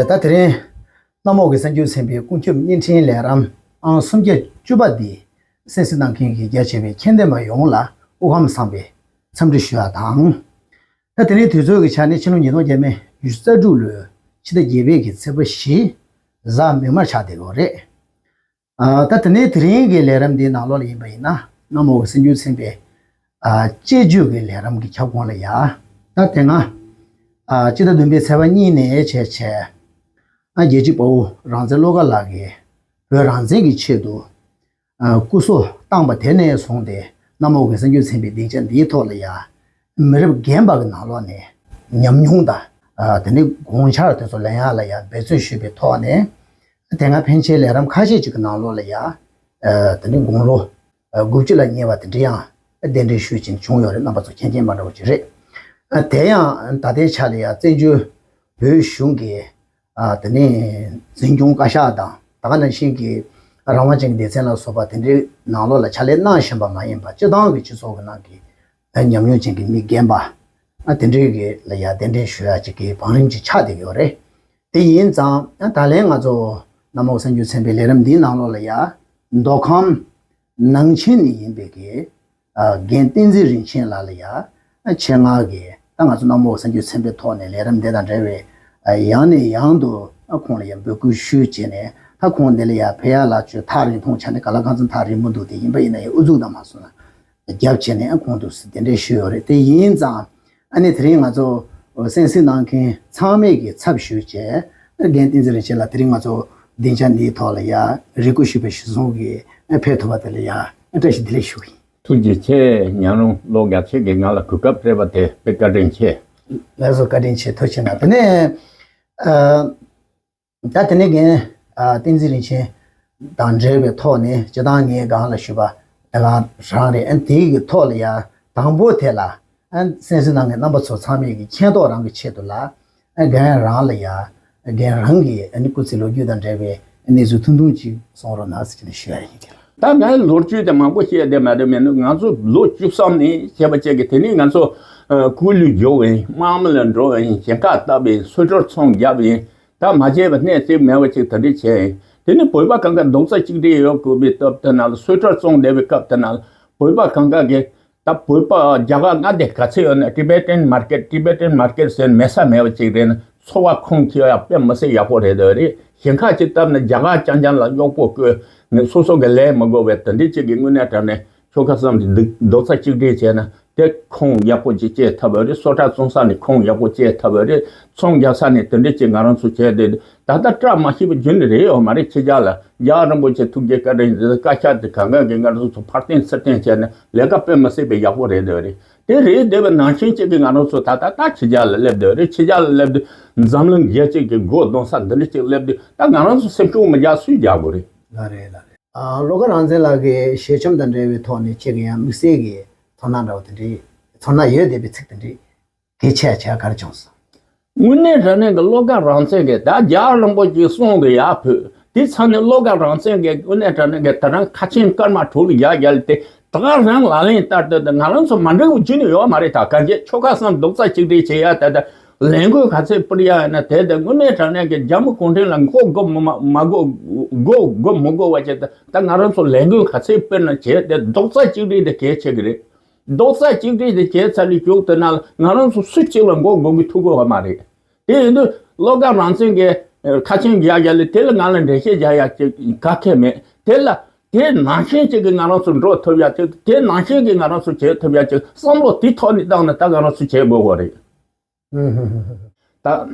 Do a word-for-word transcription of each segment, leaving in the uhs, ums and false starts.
ད་དེ་རིང་གནམ་འོག་གི་གསར་འགྱུར་ཚན་པའི་ཀུན་ཁྱབ་བརྙན་འཕྲིན་ལས་རིམ་ཨང་སུམ་བརྒྱ་བཅུ་པ་འདི་གསན་གཟིགས་གནང་མཁན་གྱི་རྒྱ་ཆེ་བའི་མཁྱེན་ལྡན་པ་ཡོངས་ལ་སྐུ་ཁམས་བཟང་པའི་འཚམས་འདྲི་ཞུ་ཡ་དང་། ད་དེ་རིང་དུས་ཚོད་ཀྱི་ཆ་ནས་ཕྱི་ལོ་ཉིས་སྟོང་བརྒྱ་མེད་བཞི་བཅུ་རྩ་དྲུག་ལོའི་ཕྱི་ཟླ་བརྒྱད་པའི་གི་ཚེས་པ་བཞི་གཟའ་མིག་དམར་ཆགས་བསྡད་ཡོད་རེད། ཨ། ད་དེ་ནས་དེ་རིང་གི་ལས་རིམ་འདིའི་ནང་ལོགས་ལ་ཡིན་པ་ཡིན་ན་གནམ་འོག་གི་གསར་འགྱུར་ཚན་པའི་ཨ། དཔྱད་བརྗོད་ཀྱི་ལས་རིམ་གྱི་ཁྱབ་ཁོངས་ལ་ཡ། ད་དེ་སྔ་ཨ། སྤྱི་ཟླ་བདུན་པའི་ཚེས་པ་གཉིས་ནས་བྱས་བྱས། ཨ། རྒྱལ་གཅེས་དཔའ་བོ་རང་བཙན་བློ་དགའ་ལགས་ཀྱིས་བོད་རང་བཙན་གྱི་ཆེད་དུ་ཨ། སྐུ་སྲོག་བཏང་པ་དེ་ནས་བཟུང་སྟེ་གནམ་འོག་གི་གསར་འགྱུར་ཚན་པའི་སྡིངས་ཆ་འདིའི་ཐོག་ལ་ཡ། མི་རབས་རྒན་པ་གི་ནང་ལོགས་ནས་ཉམས་མྱོང་དང་། ཨ། དེ་ནས་དགོངས་འཆར་དེ་ཚོ་ལེན་ཡག་ལ་ཡ་འབད་བརྩོན་ཞུས་པའི་ཐོག་ནས། དེ་སྔ་ཕན་ཆད་ལས་རིམ་ཁ་ཤས་ཅིག་གི་ནང་ལོགས་ལ་ཡ། ཨ། དེ་ནས་དགུང་ལོ་ཨ། དགུ་བཅུ་ལ་ཉེ་བ་དེ་འདྲ་ཡང་གདན་འདྲེན་ཞུས་ཀྱིན་བྱུང་ཡོད་རེད། རྣམ་པ་ཚོ་མཁྱེན་མཁྱེན་མ་འདྲ་བོ་ཅིག་རེད། ཨ། དེ་ཡང་ད་ལྟའི་ཆ་ལ་ཡ་བཙན་བྱོལ་བོད་གཞུང་གི་ཨ། དེ་ནས་འཛིན་སྐྱོང་བཀའ་ཤག་དང་ད་ག་ནང་བཞིན་གྱི་རང་དབང་ཅན་གྱི་སྡེ་ཚན་ལ་སོགས་པ་དེ་འདྲའི་ནང་ལོགས་ལ་ཕྱག་ལས་གནང་བཞིན་པ་མ་ཡིན་པ། སྤྱི་བཏང་གི་སྤྱི་ཚོགས་ཀྱི་ནང་གི་ཨ། ཉམས་མྱོང་ཅན་གྱི་མི་རྒན་པ་ཨ། དེ་འདྲའི་གི་ལ་ཡ་གདན་འདྲེན་ཞུ་ཡ་ཅིག་གི་བང་རིམ་ཅིག་ཆགས་བསྡད་ཡོད་རེད། དེ་ཡིན་ཙང་ཨ། ད་ལན་ང་ཚོ་གནམ་འོག་གསར་འགྱུར་ཚན་པའི་ལས་རིམ་འདིའི་ནང་ལོགས་ལ་ཡ་མདོ་ཁམས་ནང་ཆེན་ནས་ཡིན་པའི་གི་ཨ། རྒན་བསྟན་འཛིན་རིན་ཆེན་ལགས་ལ་ཡ་ཨ། ཆེད་མངགས་ཀྱིས་ད་ང་ཚོ་གནམ་འོག་གསར་འགྱུར་ཚན་པའི་ཐོག་ནས་ལས་རིམ་འདི་དང་འབྲེལ་བའི་ཨ། ཡང་ནས་ཡང་དུ་ཨ། ཁོང་ལ་ཡ་འབོད་སྐུལ་ཞུས་བྱས་ནས། ད་ཁོང་འདི་ལ་ཡ་ཕེབས་ཡག་ལ་ཅིག་ཐག་རིང་ཐུང་ཆ་ནས་ག་ལ་གང་འཚམ་ཐག་རིང་པོ་འདུག་དེ་ཡིན་པ་ཡིན་ན་ཡང་ཨུ་ཚུགས་དང་མ་སོང་ན་རྒྱབ་བྱས་ནས་ཨ། ཁོང་དུ་གདན་འདྲེན་ཞུས་ཡོད་རེད། དེ་ཡིན་ཙང་ཨ་ནི་དེ་རིང་ང་ཚོ་གསན་གཟིགས་གནང་མཁན་ཚང་མས་ཀྱི་ཚབ་ཞུས་བྱས། རྒན་བསྟན་འཛིན་རིན་ཆེན་ལགས་དེ་རིང་ང་ཚོ་སྡིངས་ཆ་འདིའི་ཐོག་ལ་ཡ་རེ་སྐུལ་ཞུས་པ་གཞིར་བཟུང་གིས་ཕེབས་ཐུབ་པ་དེ་ལ་ཡ་བཀྲ་ཤིས་བདེ་ལེགས་ཞུ་གི་ཡིན། ཐུགས་རྗེ་ཆེ། ཉང་རུང་བློ་དགའ་ཁྱེད་ཀྱིས་ང་ལ་གོ་སྐབས་སྤྲད་པ་དེ་དཔེ་བཀའ་དྲིན་ཆེ། ལགས་སོ། བཀའ་དྲིན་ཆེ། ཐུགས་རྗེ་གནང་། དེ་ནས་ཨ། ད་དེ་ནས་རྒན་ཨ། བསྟན་འཛིན་རིན་ཆེན་དང་འབྲེལ་བའི་ཐོག་ནས་སྤྱིར་བཏང་ངས་སྒང་ལ་ཞུས་པ་དེ་གང་རང་རེད། ཨ། དེའི་གི་ཐོག་ལ་ཡ་དང་པོ་དེ་ལ་ཨ། གསན་གཟིགས་གནང་མཁན་རྣམ་པ་ཚོ་ཚང་མས་ཀྱི་མཁྱེན་རྟོགས་རང་གི་ཆེད་དུ་ལ་ཨ། རྒན་རང་ལ་ཡ་རྒན་རང་གི་ཨ་ནི་སྐུ་ཚེ་ལོ་རྒྱུས་དང་འབྲེལ་བའི་གནས་ཚུལ་ཐུང་ཐུང་ཅིག་གསུང་རོགས་གནང་ཟེར་ནས་ཞུ་ཡ་ཡིན། ད་ངའི་ལོ་རྒྱུས་དེ་མང་པོ་བཤད་བསྡད་མ་རེད། མིན་ནི་ང་ཚོ་ལོ་བཅུ་གསུམ་ནས་བྱས་པ་བཅས་ཀྱི་དེ་ནས་ང་ཚོ་ཨ། སྐུ་ལུས་བསྒྱུར་བ་ཡིན། དམག་མི་ལ་འགྲོ་བ་ཡིན། ཞིང་ཁ་བཏབ་པ་ཡིན། སུ་ཊར་ཚོང་བརྒྱབ་པ་ཡིན། ད་མ་བྱས་པ་གནས་གཅིག་མེད་པ་ཅིག་དེ་འདྲ་བྱས་ཡིན། དེ་ནི་བོད་པ་གང་ག་རྡོག་རྩ་གཅིག་སྒྲིལ་ཡོད་དགོས་པའི་སྟབས་དེ་ན་ལ། སུ་ཊར་བཙོང་བསྡད་པའི་སྐབས་དེ་ན་ལ་བོད་པ་གང་ག་གིས་ད་བོད་པ་རྒྱ་གར་མངའ་སྡེ་ག་ཚོད་ཡོད་ན་Tibetan market, Tibetan market ཟེར་མེད་ས་མེད་པ་ཅིག་རེད་ན་འཚོ་བ་ཁུངས་སྐྱེལ་ཡག་དཔེ་མི་སྲིད་ཡག་པོ་རེད་འདོད་རེད། ཞིང་ཁ་ཅིག་བཏབ་ན་རྒྱ་གར་རྐྱང་རྐྱང་ལ་གཡོག་པོ་བསྐོས་ནས་སོ་སོ་གི་ལས་མི་དགོས་པའི་དེ་འདྲ་ཅིག་གི་དངོས་གནས་དྲང་གནས། ཆོལ་ཁ་གསུམ་གྱི་རྡོག་རྩ་གཅིག་སྒྲིལ་བྱས་ན་དེ་ཁུངས་ཡག་པོ་ཅིག་སྐྱེལ་ཐུབ་པ་རེད། སོ་ཊར་བཙོང་ས་ནས་ཁུངས་ཡག་པོ་སྐྱེལ་ཐུབ་པ་རེད། ཚོང་རྒྱག་ས་ནས་དེ་འདྲ་ཅིག་ང་རང་ཚོ་བྱས་ཏེ་ད་ལྟ་བཀྲ་མ་ཤིས་པ་རྒྱུན་ནས་རེད་ཡོད་མ་རེད། ཁྱེད་ཅག་ལ་རྒྱལ་བ་རིན་པོ་ཆེ་ཐུགས་རྗེ་བཀའ་དྲིན་གྱིས་བཀའ་ཤག་དེ་གང་ག་གིས་ང་རང་ཚོ་ཕར་བརྟེན་ཚུར་བརྟེན་བྱས་ནས་ལས་ཀ་དཔེ་མི་སྲིད་པའི་ཡག་པོ་རེད་འདོད་རེད། དེ་རེད། དེ་བས་ནང་བཞིན་ཅིག་གིས་ང་རང་ཚོ་ད་ལྟ་ད་ཁྱེད་ཅག་ལ་སླེབས་འདོད་རེད། ཁྱེད་ཅག་ལ་སླེབས་དུས་འཛམ་གླིང་རྒྱལ་སྤྱི་གི་སྒོ་རྡུང་ས་འདི་འདྲ་ཅིག་སླེབས་དུས་ད་ང་རང་ཚོ་སེམས་ཤུགས་མི་རྒྱག་སུས་རྒྱག་དགོས་རེད། ལགས་རེད། ལགས་རེད། ཨ། བློ་དགའ་རང་བཙན་ལགས་ཀྱི་ཞལ་ཆེམས་དང་འབྲེལ་བའི་ཐོག་ནས་ཁྱེད་ཀྱི་ཡང་དམིགས་བསལ་གྱི་ཚོར་སྣང་འདྲ་བོ་དེ་འདྲའི་ཚོར་སྣང་ཡོད་བསྡད་པའི་ཚིག་དེ་འདྲའི་གལ་ཆེ་ཆེ་ག་རེ་བྱུང་སོང་། དངོས་གནས་དྲང་གནས་ཀྱི་བློ་དགའ་རང་བཙན་གྱིས་ད་རྒྱལ་བ་རིན་པོ་ཆེའི་གསུང་དེ་ཡར་ཕུལ་དེ་ཚང་ནས་བློ་དགའ་རང་བཙན་གྱིས་དངོས་གནས་དྲང་གནས་ཀྱི་དེ་རིང་ཁ་ཆེམས་སྐར་མ་དྲུག་ལ་ཡར་བརྒྱབ་སྟེ་ད་ག་རང་ལག་ལེན་བསྟར་དུས་ད་ང་རང་ཚོ་མ་འགྲིག་པ་རྒྱུན་ནས་ཡོད་མ་རེད། ད་གང་ཅི་ཆོལ་ཁ་གསུམ་རྡོག་རྩ་གཅིག་སྒྲིལ་བྱེད་ཡ་ད་ད། ལས་འགུལ་ག་ཚོད་སྤེལ་ཡ་ཡིན་ན་དེ་དེ་དངོས་གནས་དྲང་གནས་ཀྱི་རྒྱ་མི་གུང་ཁྲན་ལ་མགོ་སྒུར་མི་མ་མ་སྒུར་མགོ་སྒུར་མི་དགོས་པ་བྱས་ཏེ་ད་ང་རང་ཚོ་ལས་འགུལ་ག་ཚོད་སྤེལ་ན་བྱས་ཏེ་རྡོག་རྩ་གཅིག་སྒྲིལ་དེ་གལ་ཆེ་གི་རེད། རྡོག་རྩ་གཅིག་སྒྲིལ་དེ་བྱས་ཚར་ལས་རྒྱུག་དེ་ན་ང་རང་ཚོ་སུ་གཅིག་ལ་མགོ་སྒུར་གི་ཐུབ་དགོས་པ་མ་རེད། དེ་ཡིན་དུས་བློ་དགའ་རང་བཙན་གྱི་ཁ་ཆེམས་རྒྱག་ཡ་ལས་དེ་ལ་ང་ལ་འགྲེལ་བཤད་རྒྱག་ཡ་ཅིག་ག་གེ་མེད། དེ་ལ་དེ་ནང་བཞིན་ཅིག་གི་ང་རང་ཚོ་འགྲོ་ཐུབ་ཡ་ཅིག་དེ་ནང་བཞིན་གྱི་ང་རང་ཚོ་བྱེད་ཐུབ་ཡ་ཅིག་བསམ་བློ་དེ་ཐོག་ནས་བཏང་ན་ད་ང་རང་ཚོ་བྱེད་དགོས་པ་རེད། ད་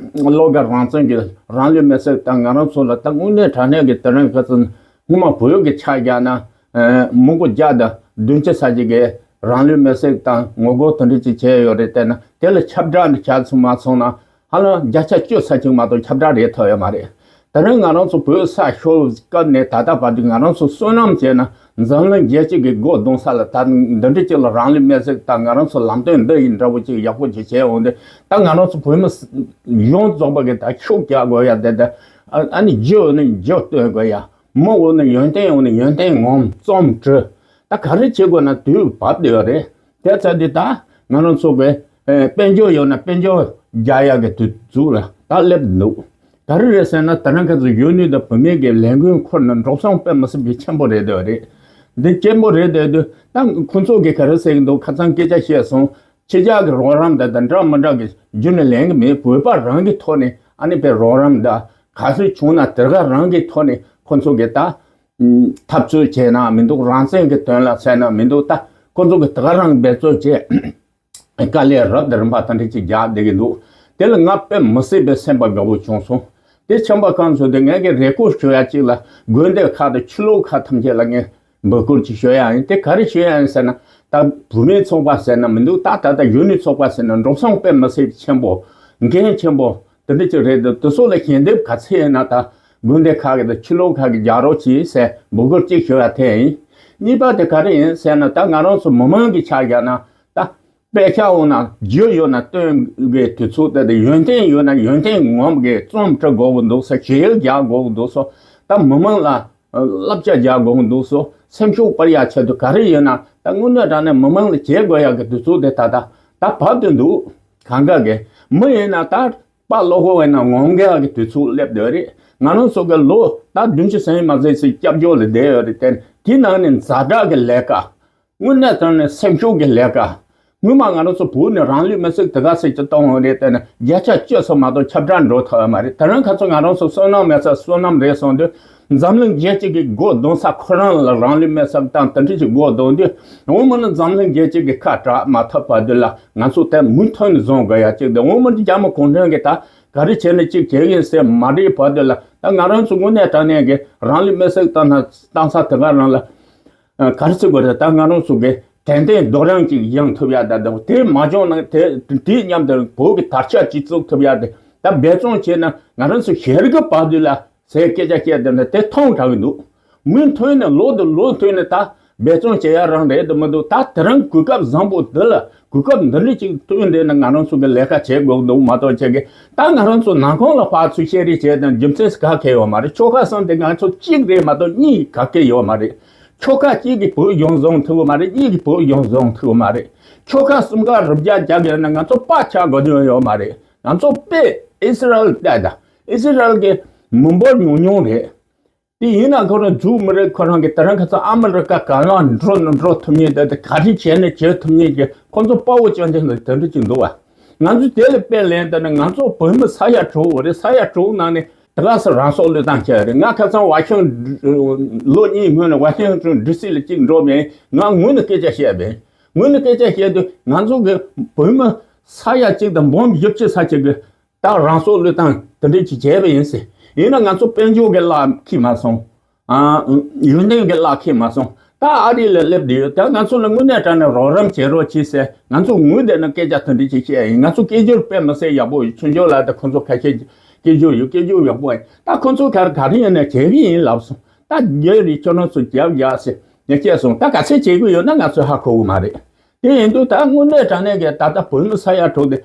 བློ་དགའ་རང་བཙན་གྱི་རང་ལུས་མེར་སྲེག་དང་ང་རང་ཚོ་ལ་ད་དངོས་གནས་དྲང་གནས་ཀྱི་དེ་རིང་ཁ་སང་སྔོན་མ་བོད་ཀྱི་ཆ་བཞག་ན་མི་མགོ་བརྒྱ་དང་བདུན་ཅུ་ཙམ་ཅིག་གིས་རང་ལུས་མེར་སྲེག་དང་ངོ་རྒོལ་དེ་འདྲ་ཅིག་བྱས་ཡོད་རེད། བལྟས་ན་དེ་ལ་ཁྱབ་བསྒྲགས་འདི་བྱས་ཚུལ་མ་སོང་ན་ཧ་ལམ་བརྒྱ་ཆ་བཅུ་ཙམ་ཅིག་མ་གཏོགས་ཁྱབ་བསྒྲགས་རེད་ཐུབ་ཡོད་མ་རེད། དེ་རིང་ང་རང་ཚོ་བོད་ས་ཤོར་སྐབས་ནས་ད་ལྟ་བར་དུ་ང་རང་ཚོ་བསོད་ནམས་བྱས་ན་འཛམ་གླིང་རྒྱལ་སྤྱི་གི་སྒོ་རྡུང་ས་ལ་ད་འདི་འདྲ་ཅིག་ལ་རང་ལུས་མེར་སྲེག་དང་ང་རང་ཚོ་ལམ་སྟོན་འདི་ཡིན་འདྲ་བོ་ཅིག་ཡག་པོ་ཅིག་བྱས་འོང་དུས་ད་ང་རང་ཚོ་བོད་མི་ཡོངས་རྫོགས་པ་གི་ད་ཤུགས་རྒྱག་དགོས་ཡ་དེ་ད་ཨ་ནི་རྒྱུ་འོ་ནི་རྒྱུ་སྟོན་དགོས་ཡ། མི་འོ་ནི་ཡོན་ཏན་འོ་ནི་ཡོན་ཏན་ངོམ་རྩོམ་འབྲི་ད་ག་རེ་བྱེད་དགོས་ན་དུས་བབ་བསྡད་ཡོད་རེད། དེ་ཚ་འདི་ད་ང་རང་ཚོ་གི་དཔལ་འབྱོར་ཡོད་ན་དཔལ་འབྱོར་རྒྱག་ཡ་གི་དུས་ཚོད་ལ་ད་སླེབས་འདུག་ག་རེ་རེད་ཟེར་ན། ད་རང་ཁ་ཚོ་གཞོན་ནུ་དང་བུད་མེད་ཀྱི་ལས་འགུལ་འཁོར་ནས་འགྲོ་སོང་དཔེ་མི་སྲིད་པའི་ཆེན་པོ་རེད་འདོད་རེད། འདི་ཆེན་པོ་རེད་འདོད་དུས་ད་ཁོང་ཚོ་གིས་ག་རེ་ཟེར་གྱི་འདུག་ཁ་སང་སྐད་ཆ་བཤད་སོང་། ཕྱི་རྒྱལ་གྱི་རོགས་རམ་དང་དང་འདྲ་མི་འདྲ་གི་རྒྱུ་ནས་ལེན་གྱི་མེད། བོད་པ་རང་གི་ཐོག་ནས་ཨ་ནི་པའི་རོགས་རམ་དང་ག་ཚོད་བྱུང་ན་དེ་ག་རང་གི་ཐོག་ནས་ཁོང་ཚོ་གིས་ད་འཐབ་རྩོད་བྱས་ན་མི་འདུག་རང་བཙན་གྱི་དོན་ལ་བྱས་ན་མི་འདུག་ད་ཁོང་ཚོ་གིས་དེ་ག་རང་འབད་རྩོལ་བྱས། དཀའ་ལས་རབ་དང་རིམ་པ་དེ་འདྲ་ཅིག་རྒྱག་བསྡད་ཀྱི་འདུག་དེ་ལ་ང་དཔེ་མི་སྲིད་པའི་སེམས་པ་དགའ་པོ་བྱུང་སོང་། དེ་ཆམ་པ་གང་བཟོ་དེ་ངས་ཀྱི་རེ་སྐུལ་ཞུ་ཡ་གཅིག་ལ་དགོན་སྡེ་ཁག་དང་ཕྱི་ལོགས་ཁག་ཐམས་ཅད་ལ་ངས་འབོད་སྐུལ་ཅིག་ཞུ་ཡ་ཡིན། དེ་ག་རེ་ཞུ་ཡ་ཡིན་ཟེར་ན། ད་བུད་མེད་ཚོགས་པ་ཟེར་ན་མི་འདུག་ད་ད་ད་གཞོན་ནུ་ཚོགས་པ་ཟེར་ན་འགྲོ་སོང་དཔེ་མི་སྲིད་ཆེན་པོ། འགན་ཆེན་པོ་དེ་འདྲ་ཅིག་རེད་འདུག་དེ་ཚོ་ལ་ཞལ་འདེབས་ག་ཚད་ཡིན་ན་ད་དགོན་སྡེ་ཁག་གི་དང་ཕྱི་ལོགས་ཁག་གི་རྒྱག་རོགས་གྱིས་ཟེར་འབོད་སྐུལ་ཅིག་ཞུ་ཡ་དེ་ཡིན། གཉིས་པ་དེ་ག་རེ་ཡིན་ཟེར་ན། ད་ང་རང་ཚོ་མི་མང་གི་ཆ་བཞག་ན་ད། དཔེ་ཆ་འོ་ན་རྒྱུ་ཡོད་ན་སྟོན་དགོས་དུས་ཚོད་དེ་དང་ཡོན་ཏན་ཡོད་ན་ཡོན་ཏན་ངོམ་དགོས། རྩོམ་འབྲི་དགོས་ཀྱི་འདུག་ཟེར། ཞལ་རྒྱག་དགོས་ཀྱི་འདུག་ཟེར། ད་མི་མང་ལ་བསླབ་བྱ་རྒྱག་དགོས་ཀྱི་འདུག་ཟེར། སེམས་ཤུགས་སྤར་ཡག་ཆེད་དུ་ག་རེ་ཡོད་ན་ད་དངོས་གནས་དྲང་གནས་མི་མང་ལ་བྱེད་དགོས་ཡག་གི་དུས་ཚོད་དེ་ད་ད་ད་བབ་དུས་འདུག་གང་ག་གི་མི་ཡིན་ན་ད་དཔའ་བློ་ཁོག་ཡིན་ན་ངོམ་དགོས་ཡག་གི་དུས་ཚོད་སླེབས་བསྡད་རེད། ང་རང་ཚོ་གི་ལོ་ད་བདུན་ཅུ་ཟིན་མ་ཟིན་ཞིག་སྐྱབས་བཅོལ་ལ་བསྡད་ཡོད་རེད། དེ་དེ་ནང་ནས་ཛ་དྲག་གི་ལས་ཀ། དངོས་གནས་དྲང་གནས་སེམས་ཤུགས་ཀྱི་ལས་ཀ། སྔོན་མ་ང་རང་ཚོ་བོད་ནས་རང་ལུས་མེར་སྲེག་དེ་ག་ཟེར་གྱི་གཏོང་བ་རེད། དེ་ནས་བརྒྱ་ཆ་བཅུ་ཙམ་མ་གཏོགས་ཁྱབ་བསྒྲགས་འགྲོ་ཐུབ་ཡོད་མ་རེད། དེ་རིང་ཁ་སང་ང་རང་ཚོ་བསོད་ནམས་མེད་ས་བསོད་ནམས་རེད་གསུངས་དུས། འཛམ་གླིང་རྒྱལ་སྤྱི་གི་སྒོ་རྡུང་ས་ཁོ་རང་ལ་རང་ལུས་མེར་སྲེག་བཏང་དེ་འདྲ་ཅིག་སྒོ་རྡུང་དུས། འོ་མ་ནི་འཛམ་གླིང་རྒྱལ་སྤྱི་གི་ཁ་གྲག་མ་ཐུབ་བར་དུ་ལ་ང་ཚོ་དེ་མུ་མཐུད་ནས་བཟུང་དགོས་ཡ་གཅིག་དང་། འོ་མ་ནི་རྒྱ་མི་གུང་ཁྲན་གྱིས་ད་ག་རེ་བྱས་ནས་གཅིག་བྱས་ཡིན་ཟེར་མ་རེད་བར་དུ་ལ། ད་ང་རང་ཚོ་དངོས་གནས་དྲང་གནས་ཀྱི་རང་ལུས་མེར་སྲེག་བཏང་ན་བཏང་ས་དེ་ག་རང་ལ། ཨ། ག་རེ་ཟེར་དགོས་རེད། ད་ང་རང་ཚོ་གི་དྲན་རྟེན་རྡོ་རིང་ཅིག་ཡང་ཐུབ་ཡ། ད་ད་དེ་མ་བྱུང་ན་དེ་དེའི་མཉམ་དུ་བོད་ཀྱི་དར་ཆ་ཅིག་བཙུགས་ཐུབ་ཡ། དེ་ད་འབད་བརྩོན་བྱས་ན་ང་རང་ཚོ་ཞེ་དྲག་བར་དུ་ལ་ཟེར་སྐད་ཆ་བཤད་དེ་ནི་དེ་མཐོང་དྲགས་ཀྱི་འདུག་མུ་མཐུད་ནས་ལོ་དང་ལོ་མཐུད་ནས་ད་འབད་བརྩོན་བྱེད་ཡ་རང་རེད་དུ་མི་འདུག་ད་དེ་རིང་གོ་སྐབས་བཟང་པོ་འདི་ལ་གོ་སྐབས་འདི་འདྲ་ཅིག་བཏོན་དེ་ནི་ང་རང་ཚོ་གི་ལས་ཀ་བྱེད་དགོས་འདུག་མ་གཏོགས་བྱེད་གི། ད་ང་རང་ཚོ་ནང་ཁོངས་ལ་ཕར་ཚུར་བཤད་རེས་བྱས་དང་རྒྱུ་མཚན་ག་གེ་ཡོད་མ་རེད། ཆོལ་ཁ་གསུམ་དེ་ང་ཚོ་གཅིག་རེད་མ་གཏོགས་གཉིས་ག་གེ་ཡོད་མ་རེད། ཆོལ་ཁ་གཅིག་གིས་བོད་གཞུང་བཟུང་ཐུབ་ཀྱི་མ་རེད། གཉིས་ཀྱིས་བོད་གཞུང་བཟུང་ཐུབ་ཀྱི་མ་རེད། ཆོལ་ཁ་གསུམ་ཀ་རུབ་རྒྱག་རྒྱག་ཡོད་ན་ང་ཚོ་དཔའ་ཆགས་དགོས་དོན་ཡོད་མ་རེད། ང་ཚོ་དཔེ་ཨི་སི་རལ་ལྟ་དང་། ཨི་སི་རལ་གྱི་མི་འབོར་ཉུང་ཉུང་རེད། དེ་ཡིན་ན་ཁོ་རང་འཛུགས་མི་རེད། ཁོ་རང་གི་དེ་རིང་ཁ་སང་ཨ་མི་རི་ཀ་ག་ལ་འགྲོ་ན་འགྲོ་ཐུབ་མཁན་དེ་དེ་ག་རེ་བྱས་ན་བྱེད་ཐུབ་མཁན་གྱི་ཁོ་ཚོ་དཔའ་བོ་ཅན་ཅན་དེ་དེ་འདྲ་ཅིག་འདུག་བ། ང་ཚོ་དེ་ལ་དཔེ་ལེན་བསྡད་ན་ང་ཚོ་བོད་མི་ས་ཡ་དྲུག་རེད། ས་ཡ་དྲུག་ནང་ནས་དེ་ག་སེ་རང་སྲོག་བློས་བཏང་བྱས་རེད། ང་ཁ་སང་ཝ་ཤིང་ལོ་གཉིས་སྔོན་ལ་ཝ་ཤིང་ཊོན་ཌི་སི་ལ་གཅིག་འགྲོ་བས། ང་ངོས་ནས་སྐད་ཆ་བཤད་པས། ངོས་ནས་སྐད་ཆ་བཤད་དུས་ང་ཚོ་གི་བོད་མི་ས་ཡ་གཅིག་དང་འབུམ་བཞི་བཅུ་ས་གཅིག་གི་ད་རང་སྲོག་བློས་བཏང་དེ་འདྲ་ཅིག་བྱས་པ་ཡིན་ཟེར། ཡིན་ན་ང་ཚོ་དཔལ་འབྱོར་གྱི་གླགས་འཁེལ་མ་སོང་། ཨ། ཡོན་ཏན་གྱི་གླགས་འཁེལ་མ་སོང་། ད་ཨ་རི་ལ་སླེབས་བསྡད་ཡོད། ད་ང་ཚོ་ལ་དངོས་གནས་དྲང་གནས་རོགས་རམ་བྱེད་རོགས་གྱིས་ཟེར་ང་ཚོ་ངོས་བསྡད་ན་སྐད་ཆ་དེ་འདྲ་ཅིག་བཤད་ཡིན། ང་ཚོ་སྐད་སྒྱུར་དཔེ་མི་སྲིད་ཡག་པོ་ཡོད། ཆོས་འབྱོར་ལགས་དང་ཁོང་ཚོ་ཁ་ཤས་སྐད་སྒྱུར་ཡག་པོ་ཡིན། ད་ཁོང་ཚོ་ག་རེ་ག་རེ་ཡིན་ན་བྱེད་ཀྱི་ཡིན་ལབ་སོང་། ད་རྒྱལ་རིགས་ཁྱོད་རང་ཚོ་རྒྱབ་རྒྱག་ཟེར་ངས་བཤད་སོང་། ད་ག་ཚད་བྱེད་ཀྱི་ཡོད་ན་ང་ཚོས་ཧ་གོ་གི་མ་རེད། དེ་ཡིན་དུས་ད་དངོས་གནས་དྲང་གནས་ཀྱི་ད་ལྟ་བོད་མི་ས་ཡ་དྲུག་དེ་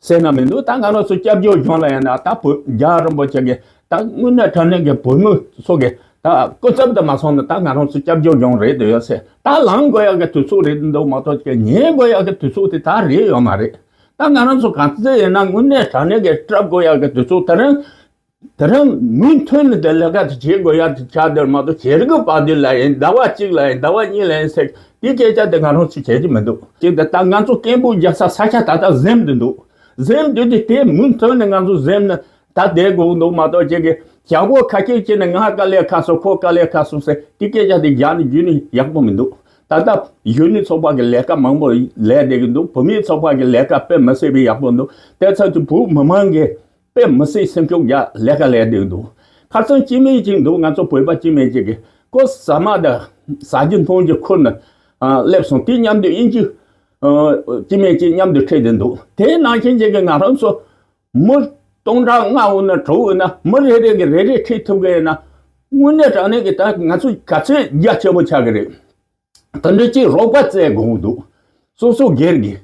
ཟེར་ན་མི་འདུག་ད་ང་རང་ཚོ་སྐྱབས་བཅོལ་གཞུང་ལ་ཡིན་ན་ད་བོད་རྒྱལ་བ་རིན་པོ་ཆེ་གི་ད་དངོས་གནས་དྲང་གནས་ཀྱི་བོད་མི་ཚོ་གི་ད་སྐུ་ཚབ་དུ་མ་སོང་ན་ད་ང་རང་ཚོ་སྐྱབས་བཅོལ་གཞུང་རེད་འདོད་ཡོད་ཟེར། ད་ལངས་དགོས་ཡག་གི་དུས་ཚོད་རེད་འདུག་མ་གཏོགས་ཀྱི་ཉན་དགོས་ཡག་གི་དུས་ཚོད་དེ་ད་རེད་ཡོད་མ་རེད། ད་ང་རང་ཚོ་གང་ཚེ་ཡིན་ན་དངོས་གནས་དྲང་གནས་ཀྱི་སྐྲག་དགོས་ཡག་གི་དུས་ཚོད་དེ་རིང་དེ་རིང་མུ་མཐུད་ནས་དེ་ལས་ཀ་དེ་བྱེད་དགོས་ཡག་དེ་ཆགས་བསྡད་མ་གཏོགས་བྱེད་དགོས་པ་དེ་ལ་ཡིན་ཟླ་བ་གཅིག་ལ་ཡིན་ཟླ་བ་གཉིས་ལ་ཡིན་ཟེར་དེ་སྐད་ཆ་དེ་ང་རང་ཚོས་བྱེད་ཀྱི་མི་འདུག་ཅིག་དེ་ད་ང་ཚོ་སྐད་འབོད་རྒྱག་ས་ས་ཆ་ད་ལྟ་གཟིམ་དུ་འདུག་གཟིམ་དུས་དེ་དེ་མུ་མཐུད་ནས་ང་ཚོ་གཟིམ་ནས་ད་བསྡད་དགོས་འདུག་མ་གཏོགས་ཅིག་གི་བྱ་བོ་ཁ་ཤས་ཀྱིས་ནི་ང་དཀའ་ལས་ཁག་སོང་ཁོ་དཀའ་ལས་ཁག་སོང་ཟེར་དེ་སྐད་ཆ་དེ་རྒྱག་ནས་རྒྱུན་ནས་ཡག་པོ་མི་འདུག་ད་ལྟ་གཞོན་ནུ་ཚོགས་པ་གི་ལས་ཀ་མང་པོ་ལས་བསྡད་ཀྱི་འདུག་བུད་མེད་ཚོགས་པ་གི་ལས་ཀ་དཔེ་མི་སྲིད་པའི་ཡག་པོ་འདུག་དེ་ཚོ་དེ་བོད་མི་མང་གི་དཔེ་མི་སྲིད་སེམས་ཤུགས་རྒྱག་ལས་ཀ་ལས་བསྡད་འདུག་ཁ་སང་སྐྱེ་དམན་ཅིག་འདུག་ང་ཚོ་བོད་པ་སྐྱེ་དམན་ཅིག་གིས་ཁོ་ཟ་མ་དང་ཟ་རྒྱུ་འཐུང་རྒྱུ་ཁུར་ནས་ཨ་སླེབས་སོང་། དེ་མཉམ་དུ་དབྱིན་ཇི་ཨ་སྐྱེ་དམན་ཅིག་མཉམ་དུ་ཁྲིད་བསྡད་འདུག་དེ་ནང་བཞིན་ཅིག་གིས་ང་རང་ཚོ་མི་སྟོང་ཕྲག་ལྔ་འོང་ན་དྲུག་འོང་ན་མི་རེ་རེ་གིས་རེ་རེ་ཁྲིད་ཐུབ་ཀྱི་ཡོད་ན་དངོས་གནས་དྲང་གནས་ཀྱི་ད་ང་ཚོ་ག་ཚོད་རྒྱ་ཆེ་པོ་ཆགས་ཀྱི་རེད། དེ་འདྲ་ཅིག་རོགས་པ་བཙལ་དགོས་འདུག་སོ་སོ་སྒེར་གྱི་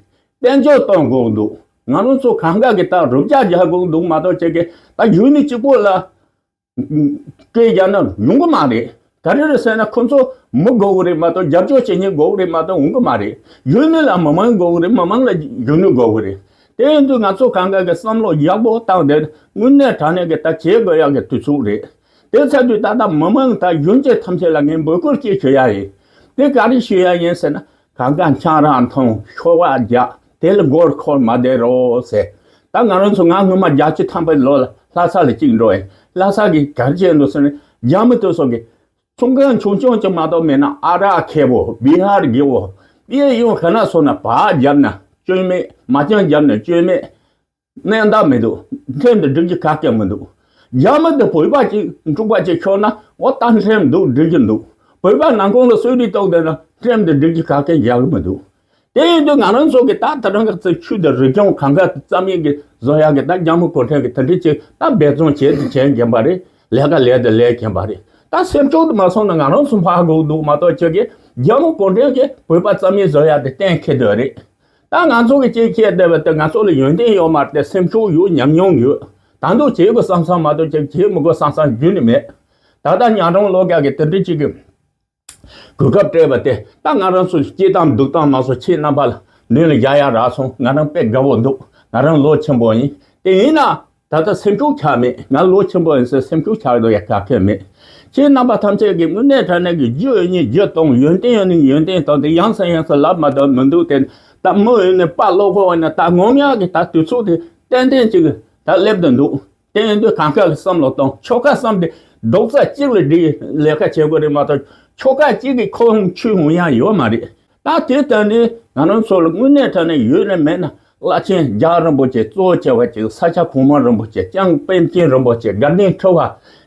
དཔལ་འབྱོར་གཏོང་དགོས་འདུག་ང་རང་ཚོ་གང་ག་གི་ད་རུབ་རྒྱག་རྒྱག་དགོས་འདུག་མ་གཏོགས་ཅིག་གི་ད་གཞོན་ནུ་གཅིག་པོ་ལ་སྐད་རྒྱག་ན་ཡོང་གི་མ་རེད། ག་རེ་རེད་ཟེར་ན་ཁོ་ཚོ་མི་དགོས་གི་རེད་མ་གཏོགས་རྒྱབ་སྐྱོར་བྱེད་མཁན་དགོས་གི་རེད་མ་གཏོགས་འོང་གི་མ་རེད། གཞོན་ནུ་ལ་མི་མང་དགོས་གི་རེད། མི་མང་ལ་གཞོན་ནུ་དགོས་གི་རེད། དེ་ཡིན་དུས་ང་ཚོ་གང་ག་གི་བསམ་བློ་ཡག་པོ་བཏང་སྟེ་དངོས་གནས་དྲང་གནས་ཀྱི་ད་བྱེད་དགོས་ཡག་གི་དུས་ཚོད་རེད། དེ་ཚར་དུས་ད་ལྟ་མི་མང་དང་གཞོན་སྐྱེས་ཐམས་ཅད་ལ་ངས་འབོད་སྐུལ་ཅིག་ཞུ་ཡ་ཡིན། དེ་ག་རེ་ཞུ་ཡ་ཡིན་ཟེར་ན། གང་ག་ཆང་རག་འཐུང་ཤོ་བ་རྒྱག་དེ་ལ་མགོ་འཁོར་མ་བསྡད་རོགས་ཟེར། ད་ང་རང་ཚོ་ང་སྔོན་མ་བརྒྱད་ཅུ་ཐམ་པའི་ལོ་ལ་ལྷ་ས་ལ་གཅིག་འགྲོ་ཡིན། ལྷ་ས་གི་ག་རེ་བྱས་འདུག་ཟེར་ན། རྒྱ་མི་དེ་ཚོ་གི་ཚོང་ཁང་ཆུང་ཆུང་ཅིག་མ་གཏོགས་མེད་ན། ཨ་རག་ཁེ་བོ་བི་ཧར་གི་བོ་ཡེ་ཡོང་ཁ་ན་སོང་ན་བག་བརྒྱབ་ན་སྐྱོན་མེད། མ་ཅང་བརྒྱབ་ན་སྐྱོན་མེད། གནས་འདའ་མི་འདུག་ཁྲིམས་དེ་སྒྲིག་རྒྱུ་ག་གེ་མི་འདུག་རྒྱ་མི་དེ་བོད་པ་ཅིག་འབྲུག་པ་ཅིག་ཤོར་ན་འོ་ད་ཁྲིམས་འདུག་སྒྲིག་རྒྱུ་འདུག་བོད་པ་ནང་ཁོངས་ལ་གསོད་རེས་གཏོང་བསྡད་ན་ཁྲིམས་དེ་སྒྲིག་རྒྱུ་ག་གེ་རྒྱག་གི་མི་འདུག་དེ་ཡིན་དུས་ང་རང་ཚོ་གི་ད་ད་རང་གི་ཆོས་དང་རིག་གཞུང་གང་ག་རྩ་མེད་ཀྱི་བཟོ་ཡག་གི་ད་རྒྱ་མི་གུང་ཁྲན་གྱི་དེ་འདྲ་ཅིག་ད་འབད་བརྩོན་བྱེད་དུ་བྱེད་མཁན་པ་རེད། ལས་ཀ་ལས་དང་ལས་མཁན་པ་རེད། ད་སེམས་ཤུགས་དེ་མ་སོང་ན་ང་རང་ཚོ་འཕར་དགོས་འདུག་མ་གཏོགས་ཁྱོད་ཀྱིས་རྒྱ་མི་གུང་ཁྲན་གྱིས་བོད་པ་རྩ་མེད་བཟོ་ཡག་དེ་གཏན་འཁེལ་འདོད་རེད། ད་ང་ཚོ་གི་ཅིག་བཤད་བསྡད་པ་དེ་ང་ཚོ་ལ་ཡོན་ཏན་ཡོད་མ་རེད་དེ། སེམས་ཤུགས་ཡོད། ཉམས་མྱོང་ཡོད། ད་དུང་བྱེད་དགོས་བསམ་བསམ་མ་གཏོགས་ཅིག་བྱེད་མི་དགོས་བསམ་བསམ་རྒྱུན་ནས་མེད། ད་ལྟ་ཉང་རོང་ལོ་རྒྱག་གི་དེ་འདྲ་ཅིག་གི་གོ་སྐབས་སྤྲད་པ་དེ་ད་ང་རང་ཚོ་སྐྱིད་དང་སྡུག་དང་མ་སོང་ཁྱེད་རྣམ་པ་ལ་མདུན་ལ་བཞག་ཡ་རག་སོང་། ང་རང་དཔེ་དགའ་བོ་འདུག་ང་རང་ལོ་ཆེན་པོ་ཡིན། དེ་ཡིན་ན་ད་ལྟ་སེམས་ཤུགས་ཆག་མེད། ང་ལོ་ཆེན་པོ་ཡིན་ཟེར་སེམས་ཤུགས་ཆག་འགྲོ་ཡ་ག་གེ་མེད། ཁྱེད་རྣམ་པ་ཐམས་ཅད་ཀྱིས་དངོས་གནས་དྲང་གནས་ཀྱི་རྒྱུ་ཡོད་ནི་རྒྱུ་གཏོང་། ཡོན་ཏན་ཡོད་ནི་ཡོན་ཏན་གཏོང་། དེ་ཡང་སེ་ཡང་སེ་ལབ་མ་གཏོགས་མི་འདུག་དེ་ད་མི་ཡོད་ནི་པ་ལོ་ཁོ་ཡོད་ནི་ད་ངོམ་ཡག་གི་ད་དུས་ཚོད་དེ་ཏན་ཏན་ཅིག་ད་སླེབས་དུ་འདུག་དེ་ཡིན་དུས་གང་ག་གི་བསམ་བློ་གཏོང་། ཆོལ་ཁ་གསུམ་དེ་རྡོག་རྩ་གཅིག་ལ་སྒྲིལ་ལས་ཀ་བྱེད་དགོས་རེད་མ་གཏོགས་ཆོལ་ཁ་གཅིག་གི་ཁོག་ཆུད་འོང་ཡ་ཡོད་མ་རེད། ད་དེ་ལྟ་ནས་ང་རང་ཚོ་ལ་དངོས་གནས་དྲང་གནས་ཡོད་ན་མེད་ན་བླ་ཆེན་རྒྱལ་བ་རིན་པོ་ཆེ་གཙོ་བོ་བྱས་པ་ཅིག་ས་སྐྱ་གོང་མ་རིན་པོ་ཆེ། ལྕམ་པཎ་ཆེན་རིན་པོ་ཆེ། དགའ་ལྡན་ཁྲི་པ།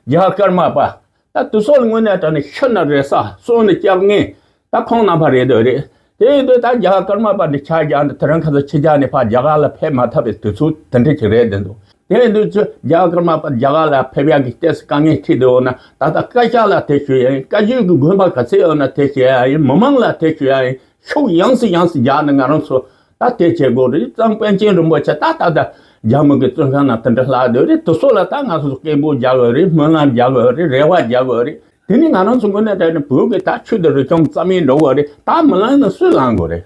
རྒྱལ་བ་ཀརྨ་པ། ད་དེ་ཚོ་ལ་དངོས་གནས་དྲང་གནས་ཤི་ན་རེ་ས། གསོན་ན་སྐྱབས་མགོན། ད་ཁོང་རྣམ་པ་རེད་འདོད་རེད། དེ་ཡིན་དུས་ད་རྒྱལ་བ་ཀརྨ་པ་འདི་ཆ་རྒྱག་འདི་དེ་རིང་ཁ་སང་ཕྱི་རྒྱལ་ནས་ཕར་རྒྱ་གར་ལ་ཕེབས་མ་ཐུབ་པའི་དུས་ཚོད་དེ་འདྲ་ཅིག་རེད་འདི་འདུག་དེ་ཡིན་དུས་ཚོད་རྒྱལ་བ་ཀརྨ་པ་རྒྱ་གར་ལ་ཕེབས་ཡག་གི་ལྟས་སུ་དཀའ་ངལ་འཕྲད་འདུག་ན། ད་ལྟ་བཀའ་ཤག་ལ་དེ་ཞུ་ཡ་ཡིན། བཀའ་བརྒྱུད་ཀྱི་དགོན་པ་ག་ཚད་ཡོད་ན་དེ་ཞུ་ཡ་ཡིན། མི་མང་ལ་དེ་ཞུ་ཡ་ཡིན། ཤུགས་ཡངས་སུ་ཡངས་སུ་རྒྱག་ནས་ང་རང་ཚོ་ད་དེ་བྱེད་དགོས་རེད། ལྕམ་པཎ་ཆེན་རིན་པོ་ཆེ་ད་ད་ལྟ་རྒྱ་མི་གི་བཙོན་ཁང་ནང་དེ་འདྲ་ལྷག་སྡོད་རེད། དེ་ཚོ་ལ་ད་ང་ཚོ་སྐད་འབོད་རྒྱག་དགོས་རེད། སྨོན་ལམ་རྒྱག་དགོས་རེད། རེ་བ་རྒྱག་དགོས་རེད། དེ་ནི་ང་རང་ཚོ་དངོས་གནས་དྲང་གནས་བོད་ཀྱི་ད་ཆོས་དང་རིག་གཞུང་རྩ་མེད་འགྲོ་དགོས་རེད། ད་མི་ལངས་ན་སུས་ལངས་དགོས་རེད།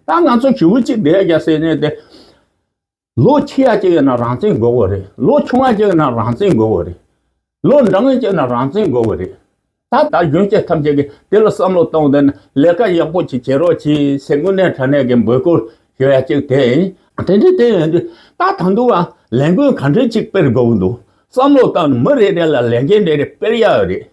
ད་ང་ཚོ་ཞེ་པོ་ཅིག་བསྡད་རྒྱུ་ཟེར་ནས་དེ། ལོ་ཆེ་ཡ་ཅིག་ཡིན་ན་རང་བཙན་དགོས་དགོས་རེད། ལོ་ཆུང་ཡ་ཅིག་ཡིན་ན་རང་བཙན་དགོས་དགོས་རེད། ལོ་འབྲིང་ཡ་ཅིག་ཡིན་ན་རང་བཙན་དགོས་དགོས་རེད། ད་ད་གཞོན་སྐྱེས་ཐམས་ཅད་ཀྱིས་དེ་ལ་བསམ་བློ་གཏོང་བསྡད་ན་ལས་ཀ་ཡག་པོ་ཅིག་བྱེད་རོགས་གྱིས་ཟེར་དངོས་གནས་དྲང་གནས་ཀྱི་འབོད་སྐུལ་ཞུ་ཡ་ཅིག་དེ་ཡིན། དེ་འདྲ་དེ་ཡིན་དུས་ད་ད་དུང་ཨ་ལས་འགུལ་ག་འདྲ་ཅིག་སྤེལ་དགོས་ཀྱི་འདུག་བསམ་བློ་བཏང་ནས་མི་རེ་རེ་ལ་ལས་འགན་རེ་རེ་སྤེལ་ཡ་ཡོད་རེད།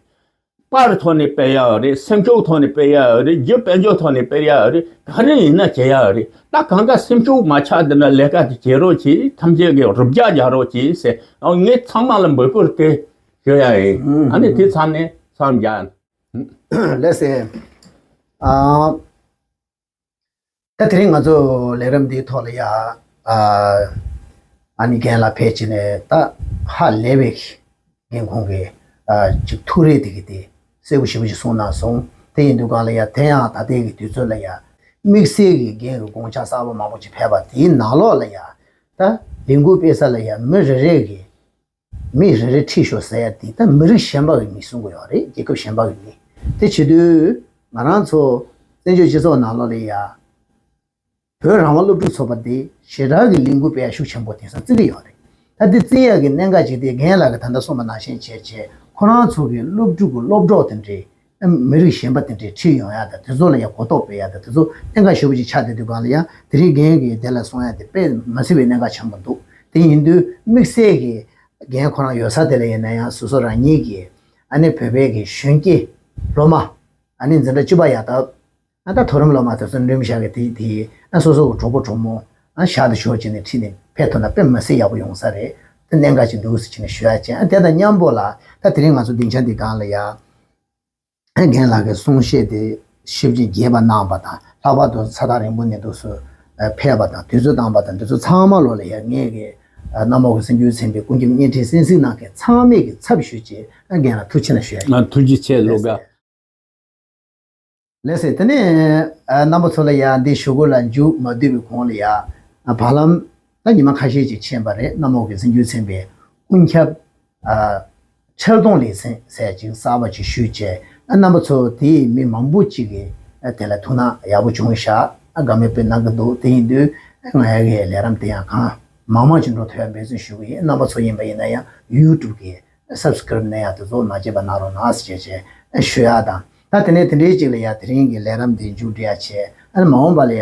པར་ཐོག་ནས་སྤེལ་ཡ་ཡོད་རེད། སེམས་ཤུགས་ཐོག་ནས་སྤེལ་ཡ་ཡོད་རེད། རྒྱུ་དཔལ་འབྱོར་ཐོག་ནས་སྤེལ་ཡ་ཡོད་རེད། ག་རེ་ཡིན་ན་བྱེད་ཡ་ཡོད་རེད། ད་གང་ག་སེམས་ཤུགས་མ་ཆག་འདི་འདྲ་ལས་ཀ་དེ་བྱེད་རོགས་གྱིས། ཐམས་ཅད་ཀྱིས་རུབ་རྒྱག་རྒྱག་རོགས་གྱིས་ཟེར། ངས་ཚང་མ་ལ་འབོད་སྐུལ་དེ་ཞུ་ཡ་ཡིན། ཨ་ནི་དེ་མཚམས་ནས་མཚམས་བཞག་ལགས་སེ། ཨ། ད་དེ་རིང་ང་ཚོ་ལས་རིམ་འདིའི་ཐོག་ལ་ཡ། ཨ། ཨ་ནི་རྒན་ལགས་ཕེབས་བྱས་ནས་ད་ཧ་ལས་པའི་རྒན་ཁོང་གིས་ཨ་ཅིག་ཐུགས་རེ་དེ་གི་དེ་གསལ་པོ་ཞེ་པོ་ཅིག་གསུངས་གནང་སོང་། དེ་ཡིན་དུས་གང་ལ་ཡ་དེ་ཡང་ད་ལྟའི་གི་དུས་ཚོད་ལ་ཡ་དམིགས་བསལ་གྱི་རྒན་གྱི་དགོངས་འཆར་གསར་པ་མང་པོ་ཅིག་ཕེབས་པ་དེའི་ནང་ལོགས་ལ་ཡ་ད་ལས་འགུལ་སྤེལ་ས་ལ་ཡ་མི་རེ་རེ་གི་མི་རེ་རེ་ཁྲིད་ཤོག་ཟེར་ཡ་དེ་ད་མི་རིགས་གཞན་པ་གི་མི་གསུང་གི་ཡོད་རེད། རྒྱལ་ཁབ་གཞན་པ་གི་མི། དེ་བྱེད་དུས་ང་རང་ཚོ་བཙན་བྱོལ་སྤྱི་ཚོགས་ནང་ལོགས་ལ་ཡ་བོད་རང་དབང་སློབ་ཕྲུག་ཚོགས་པ་དེ་ཞེ་དྲག་གི་ལས་འགུལ་སྤེལ་ཡ་ཤུགས་ཆེན་པོ་དེང་སང་བརྩི་གི་ཡོད་རེད། ད་དེ་བརྩི་ཡ་གི་གནད་འགག་ཅིག་དེ་རྒན་ལགས་ཀྱིས་ད་ལྟ་གསུངས་པ་ནང་བཞིན་བྱས་བྱས་ཁོ་རང་ཚོ་གི་སློབ་ཕྲུག་གི་སློབ་གྲོགས་དེ་འདྲའི་མི་རིགས་གཞན་པ་དེ་འདྲའི་ཁྲིད་ཡོང་ཡ་དང་དེ་ཚོ་ལ་ཡ་གོ་རྟོགས་སྤེལ་ཡ་དང་དེ་ཚོ་གནད་འགག་ཞེ་པོ་ཅིག་ཆགས་བསྡད་དུས་གང་ལ་ཡ་དེ་རིང་རྒན་གྱིས་དེ་ལ་གསུང་ཡ་དེ་དཔེ་མི་སྲིད་པའི་གནད་འགག་ཆེན་པོ་འདུག་དེ་ཡིན་དུས་དམིགས་བསལ་གྱི་རྒན་ཁོ་རང་ཡོད་ས་དེ་ལ་ཡིན་ན་ཡང་སོ་སོ་རང་ཉིད་ཀྱི་ཨ་ནི་བོད་པའི་གི་གཞོན་སྐྱེས་སློབ་མ་ཨ་ནི་འཛིན་གྲྭ་བཅུ་པ་ཡར་ཐོན་ཨ་ད་མཐོ་རིམ་སློབ་མ་དེ་ཚོ་འགྲིམ་བཞག་གི་དེ་དེ་ཨ་སོ་སོ་གི་གྲོགས་པོ་གྲོགས་མོ་ཨ་ཞག་ཏུ་ཞོར་བྱས་ནས་ཁྲིད་ནས་ཕེབས་ཐུབ་ན་དཔེ་མི་སྲིད་ཡག་པོ་ཡོང་ས་རེད། དེ་གནད་འགག་ཅིག་འདུག་ཟེར་བྱས་ནས་ཞུ་ཡ་བྱས། ཨ་དེ་དང་མཉམ་པོ་ལ་ད་དེ་རིང་ང་ཚོ་སྡིངས་ཆ་འདི་སྒང་ལ་ཡ་ཨ་རྒན་ལགས་ཀྱི་གསུང་བཤད་དེ་ཞིབ་ཅིང་རྒྱས་པ་གནང་བ་དང་ལྷག་པར་དུ་ས་ཐག་རིང་པོ་ནས་འདུག་སེ་ཕེབས་པ་དང་དུས་ཚོད་བཏང་བ་དང་འདི་ཚོ་ཚང་མ་ལོ་ལ་ཡ་ངེད་ཀྱི་གནམ་འོག་གི་སེམས་རྒྱུད་ཚན་པའི་ཀུན་ཁྱབ་བརྙན་འཕྲིན་གསན་གཟིགས་གནང་མཁན་ཚང་མས་ཀྱི་ཚབ་ཞུས་བྱས་ཨ་རྒན་ལགས་ཐུགས་རྗེ་ཆེ་ཞུ་ཡ་ཡིན། ཐུགས་རྗེ་ཆེ་ལགས་སོ། ལགས་སེ། དེ་ནས་ཨ་རྣམ་པ་ཚོ་ལ་ཡ་འདི་ཞུ་སྒོ་ལ་མཇུག་མ་བསྡུས་པའི་གོང་ལ་ཡ་ཨ་བར་ལམ་ད་ཉི་མ་ཁ་ཤས་ཅིག་ཕྱིན་པ་རེད། གནམ་འོག་གི་སེམས་རྒྱུད་ཚན་པའི་ཀུན་ཁྱབ་ཨ་འཕྲུལ་གཏོང་ལེ་ཚན་ཟེར་ཅིག་གསར་པ་ཅིག་ཞུས་བྱས་ཨ་རྣམ་པ་ཚོ་དེའི་མི་མང་པོ་ཅིག་གིས་ཨ་དེ་ལ་ཐུགས་སྣང་ཡག་པོ་བྱུང་ཤག་ཨ་དགའ་མོས་དཔེ་གནང་གི་འདུག་དེ་ཡིན་དུས་ ང་ཡ་གི་ལས་རིམ་དེ་ཡང་གང་མང་མང་ཅིག་འགྲོ་ཐུབ་ཡ་འབད་བརྩོན་ཞུ་གི་ཡིན། རྣམ་པ་ཚོ་ཡིན་པ་ཡིན་ན་ཡང་ཡུ་ཊུབ་གི་སབ་སི་ཀི་རབ་གནང་ཡ་དེ་ཚོ་མ་བརྗེད་པ་གནང་རོགས་གནང་ཟེར་བྱས་ཞུ་ཡ་དང་། ད་དེ་ནས་དེ་འདྲའི་ཅིག་ལ་ཡ་དེ་རིང་གི་ལས་རིམ་དེ་མཇུག་སྒྲིལ་ཡ་བྱས། ཨ་ནི་མ་འོངས་པ་ལ་ཡ་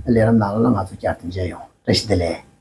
ལས་རིམ་ནང་ལ་ང་ཚོ་བསྐྱར་དུ་མཇལ་ཡོང་། བཀྲ་ཤིས་བདེ་ལེགས།